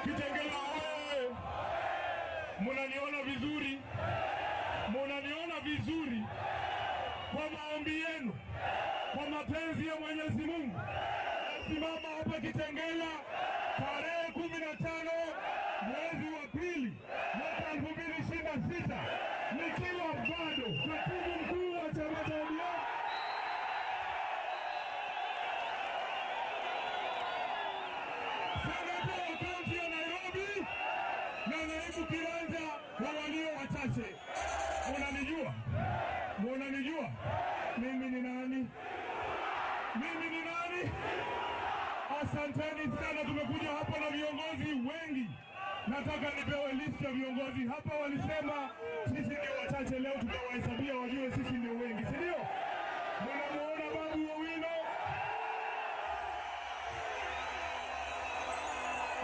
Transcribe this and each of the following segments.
Kitengela oye! Munaniona vizuri? Munaniona vizuri? Kwa maombi yenu, kwa mapenzi ya Mwenyezi Mungu, simama hapa Kitengela tarehe 15 mwezi wa pili mwaka 2026 nikiwa bado katibu mkuu wa chama cha ODM. Seneta wa kaunti ya Nairobi na naibu kiranja wa walio wachache. Munanijua? Munanijua? Mimi ni nani? Mimi ni nani? Asanteni sana, tumekuja hapa na viongozi wengi. Nataka nipewe list ya viongozi hapa. Walisema sisi ndio wachache, leo tutawahesabia wajue sisi ndio wengi, si ndio? Mnamuona Babu Owino?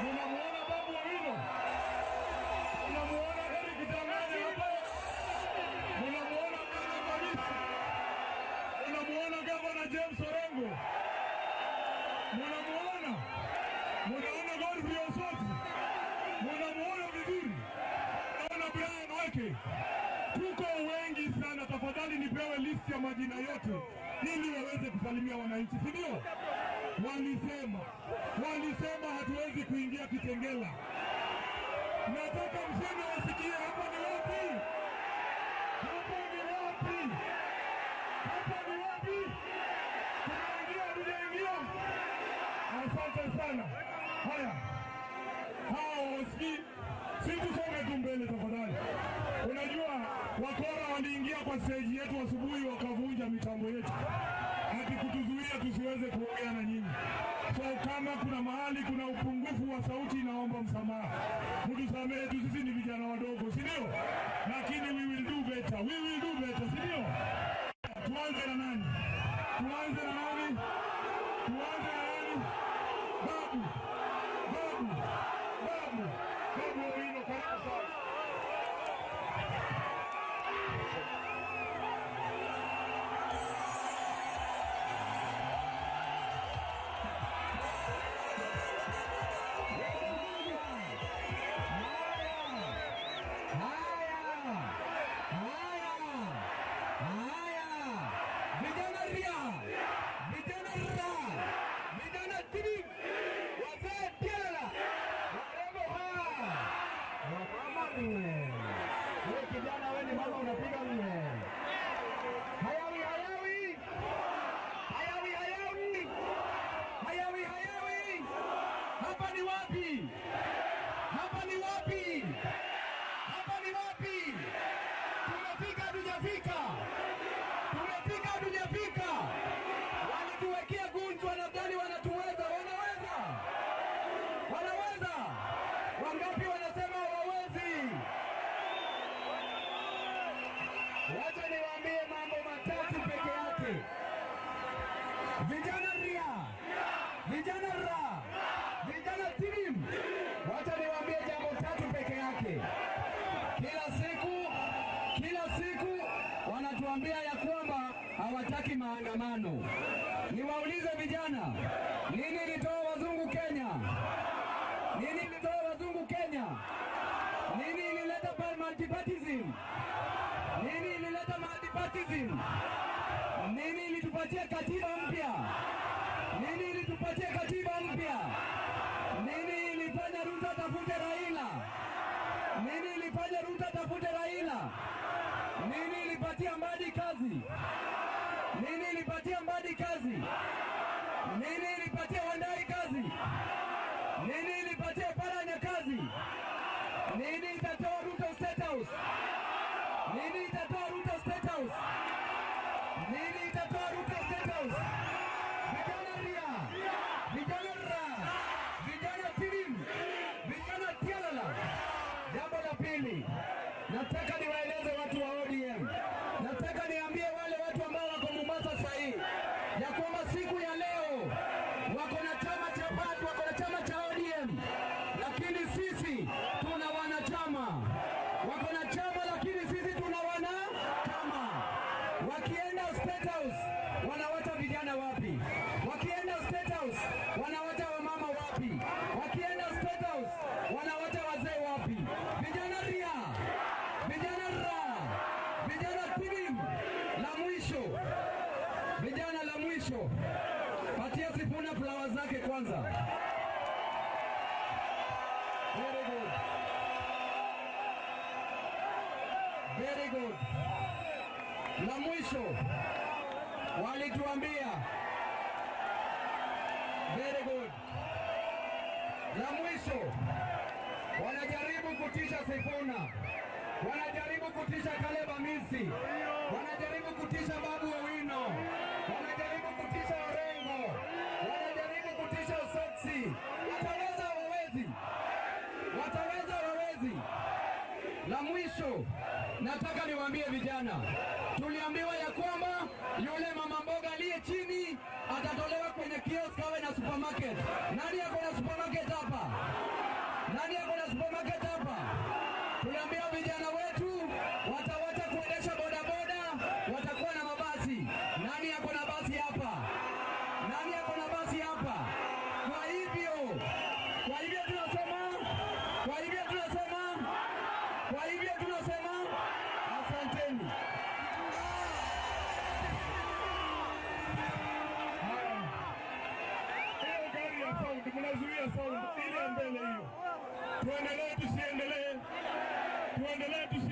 Mnamuona Babu Owino? Mnamuona Eric Tanganya hapa? Mnamuona Bwana Marisi? Mnamuona Gavana James Orengo? Mnamuona? Mnaona Godfrey Osoti? Mnamuona vizuri? Mnaona Brian Weke? Tuko wengi sana, tafadhali nipewe list ya majina yote ili waweze kusalimia wananchi, si ndio? Walisema hatuwezi kuingia Kitengela. Nataka mseme wasikie, hapa ni wapi? Hapa ni wapi? Hapa ni wapi? Tunaingia, hatujaingia? Asante sana. Haya, hawa wasikii, si tusonge tu mbele tafadhali. Unajua wakora waliingia kwa stage yetu asubuhi wakavunja mitambo yetu, ati kutuzuia tusiweze kuongea na nyinyi. So kama kuna mahali kuna upungufu wa sauti, naomba msamaha, mtusamehe tu, sisi ni vijana wadogo, si ndio? Lakini we will do better, we will do better, si ndio? Tuanze na nani? Tuanze na nani? Tuanze na nani? Babu, Babu, Babu, Babu Owino, karibu sana. Haya, haya, haya, vijana ria, vijana ra, vijana tibi, wazee tialala, warembo ha, wamama mwe, wewe kijana, wewe ni mama unapiga mwe. Hayawi hayawi, hayawi hayawi, hayawi hayawi, hapa ni wapi? Hapa ni wapi? Hapa ni wapi? Tumefika hatujafika? Tumefika hatujafika? Walituwekea gunjwa, nadhani wanatuweza. Wanaweza? Wanaweza? Wangapi wanasema hawawezi? Wacha niwaambie mambo matatu peke yake. Vijana ria, vijana ra, vijana tirim. Wacha niwaambie jambo tatu peke yake. Kila siku wanatuambia ya kwamba hawataki maandamano. Niwaulize vijana, nini ilitoa wazungu Kenya? Nini ilitoa wazungu Kenya? Nini ilileta multipartyism? Nini ilileta multipartyism? Nini ilitupatia katiba mpya? Nini ilitupatia katiba mpya? Nini ilifanya Ruto atafute Raila? Nini ilifanya Ruto atafute Raila? Nini ilipatia Mbadi kazi? Nini ilipatia Mbadi kazi? Nini ilipatia Wandai kazi? Nini ilipatia Paranya kazi? Nini itatoa Ruto State House? Nini itatoa Ruto State House? Nini itatoa Ruto State House? Vijana ria, vijana ra, vijana tirim, vijana tialala. Jambo la pili, nataka niwaeleze watu wa ODM, nataka niambie wale watu ambao wako Mombasa sasa hii ya kwamba siku ya leo wako na chama cha watu, wako na chama cha ODM, lakini sisi tuna wanachama. Wako na chama lakini sisi tuna wanachama. Wakienda State House wanawacha vijana wapi? Wakienda State House wanawacha wamama wapi? Wakienda State House Very good. Very good. La mwisho walituambia, very good. La mwisho wanajaribu kutisha Sifuna, wanajaribu kutisha Caleb Amisi, wanajaribu kutisha Babu Owino, wanajaribu kutisha Orengo, wanajaribu kutisha Osotsi. Wataweza hawawezi? Wataweza hawawezi? La mwisho nataka niwaambie vijana, tuliambiwa ya kwamba yule mama mboga aliye chini atatolewa kwenye kiosk awe na supermarket. Nani ako na supermarket hapa? Nani ako na supermarket hapa? Tuliambia vijana wetu watawacha kuendesha bodaboda, watakuwa na mabasi. Nani ako na basi hapa? Nani ako na basi hapa? Kwa hivyo, kwa hivyo tunasema, kwa hivyo tunasema, kwa hivyo tunasema asanteni. Haya. Hiyo gari ya sound, mnazuia sound ile ya mbele hiyo. Tuendelee tusiendelee? Tuendelee tusiendelee?